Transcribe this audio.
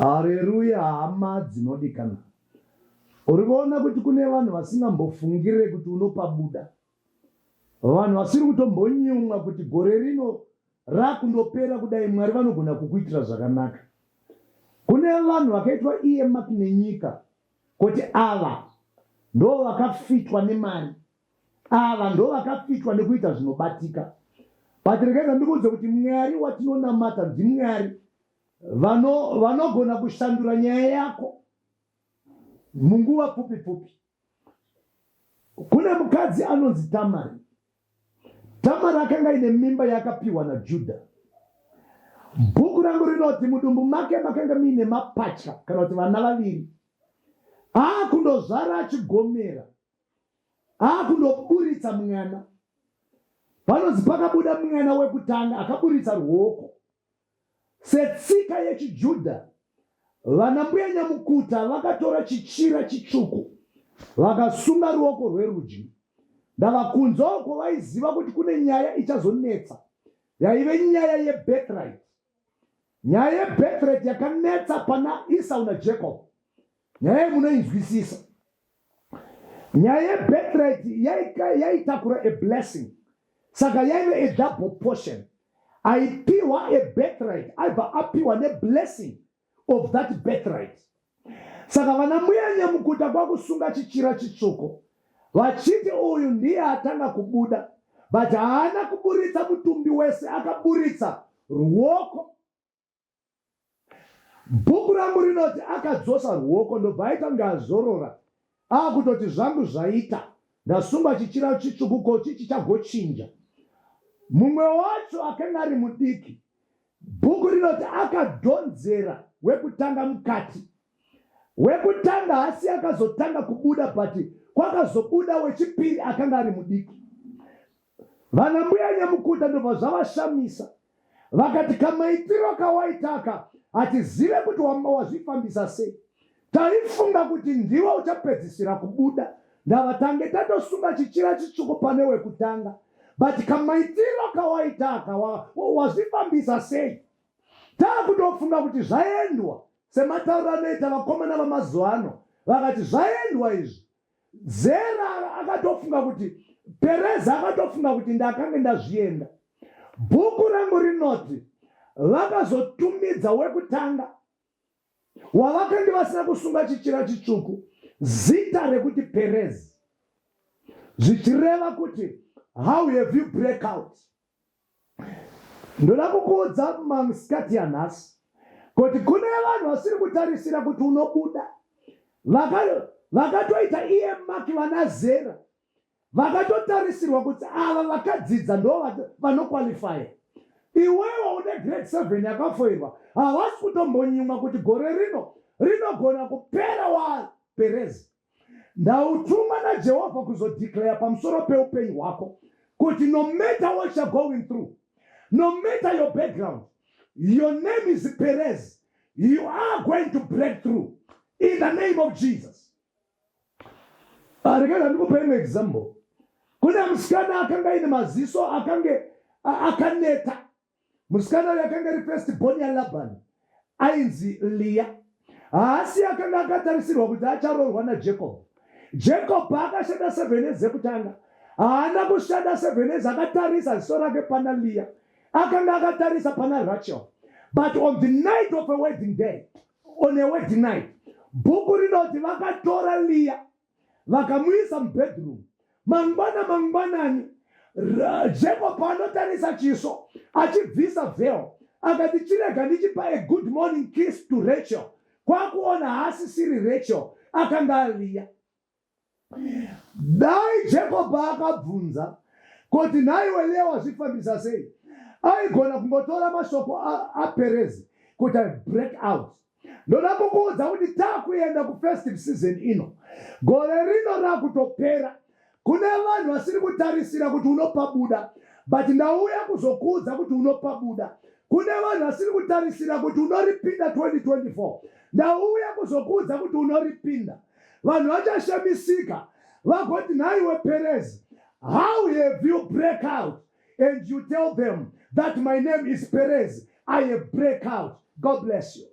Hareruya hama dzinodikana. Uri kuona kuti kune vanhu vasingambofungire kuti unopabuda. Vanhu vasiri kutombonyumwa kuti gore rino rakundopera kudai Mwari vanogona kukuitira zvakanaka. Kune vanhu vakaitwa earmark nenyika kuti ava ndo vakafitwa nemari. Ava ndovakafitwa nekuita zvinobatika. But regai ndikuudze kuti Mwari watinonamata ndiMwari vano vanogona kushandura nyaya yako munguva pfupi pfupi. Kune mukadzi anonzi Tamari. Tamari akanga aine mimba yaakapiwa naJudha. Bhuku rangu rinoti mudumbu make makanga muine mapatya kana kuti vana vaviri. Akundozvara achigomera. Akundoburitsa mwana. Panonzi pakabuda mwana wekutanga akaburitsa ruoko. Setsika yechiJudha, vanambuya nyamukuta vakatora chichira chitsvuku vakasunga ruoko rwerudyi. Ndava kunze uko vaiziva kuti kune nyaya ichazonetsa yaive nyaya yebirthright. Nyaya yebirthright yakanetsa pana Esau naJacob. Nyaya iyi munoinzwisisa. Nyaya yebirthright yaitakura a blessing, saka yaive a double portion. Aipiwa a birthright aibva apiwa neblessing of that birthright. Saka vana mbuya nyamukuta kwakusunga chichira chitsvuku vachiti uyu ndiye atanga kubuda, but haana kuburitsa mutumbi wese, akaburitsa ruoko. Bhuku rangu rinoti akadzosa ruoko ndobva aita kunge azorora akutoti zvangu zvaita ndasungwa chichira chitsvuku ko chii chichagochinja. Mumwe wacho akanga ari mudiki bhuku rinoti akadhonzera wekutanga mukati. Wekutanga haasi akazotanga kubuda but kwakazobuda wechipiri akanga ari mudiki. Vana mbuya nyamukuta ndobva zvavashamisa vakati kamaitiro kawaita aka hatizive kuti wazvifambisa sei. Taifunga kuti ndiwe uchapedzisira kubuda ndava tange tatosunga chichira chitsvuku pane wekutanga but kamaitiro kawaita aka wazvifambisa sei. Takutofunga kuti zvaendwa sematauriro anoita vakomana vamazuva ano vakati zvaendwa izvi. Zera akatofunga kuti Perezi akatofunga kuti ndakange ndazvienda. Bhuku rangu rinoti vakazotumidza wekutanga wavakange vasina kusunga chichira chitsvuku zita rekuti Perezi, zvichireva kuti how have you break out. Ndoda kukuudza masikati anhasi kuti kune vanhu vasiri kutarisira kuti unobuda vakatoita vaka iye maki vana zera vakatotarisirwa kuti ava vakadzidza ndo vanokwalifaya iwewe une grade 7 yakafoirwa havasi kutombonyimwa kuti gore rino rinogona kupera waperezi Ndautumwa naJehovha kuzodeclare pamusoro peupenyu hwako kuti no matter what you're going through, no matter your background, your name is Perez. You are going to break through in the name of Jesus. Ah, Rekera ndikupe imwe example. Kune musikana akanga aine maziso akange akaneta. Musikana uyu akanga ari first born yaLabhani ainzi Leah. Haasi akanga akatarisirwa kuti acharoorwa naJacob. Jacob paakashanda 7 years dzekutanga, haana kushanda 7 years akatarisa ziso rake pana Leah. Akanga akatarisa pana Rachel. But on the night of a wedding day, on a wedding night, bhuku rinoti vakatora Leah vakamuisa mubedroom. Mangwana mangwanani Jacob anotarisa chiso achibvisa veil akati chirega ndichipa a good morning kiss to Rachel kwakuona haasisiri Rachel akanga aliya. Dai Jacob akabvunza kuti nhaiwe Leah wazvifambisa sei aigona kungotora mashoko aPerezi kuti I break out. Ndoda kukuudza kuti takuenda kufestive season ino. Gore rino rakutopera. Kune vanhu vasiri kutarisira kuti unopabuda but ndauya kuzokuudza kuti unopabuda. Kune vanhu vasiri kutarisira kuti unoripinda 2024. Ndauya kuzokuudza kuti unoripinda. Vanhu vachashamisika vagoti nhaiwe Perez, how have you break out? And you tell them that my name is Perez. I have break out. God bless you.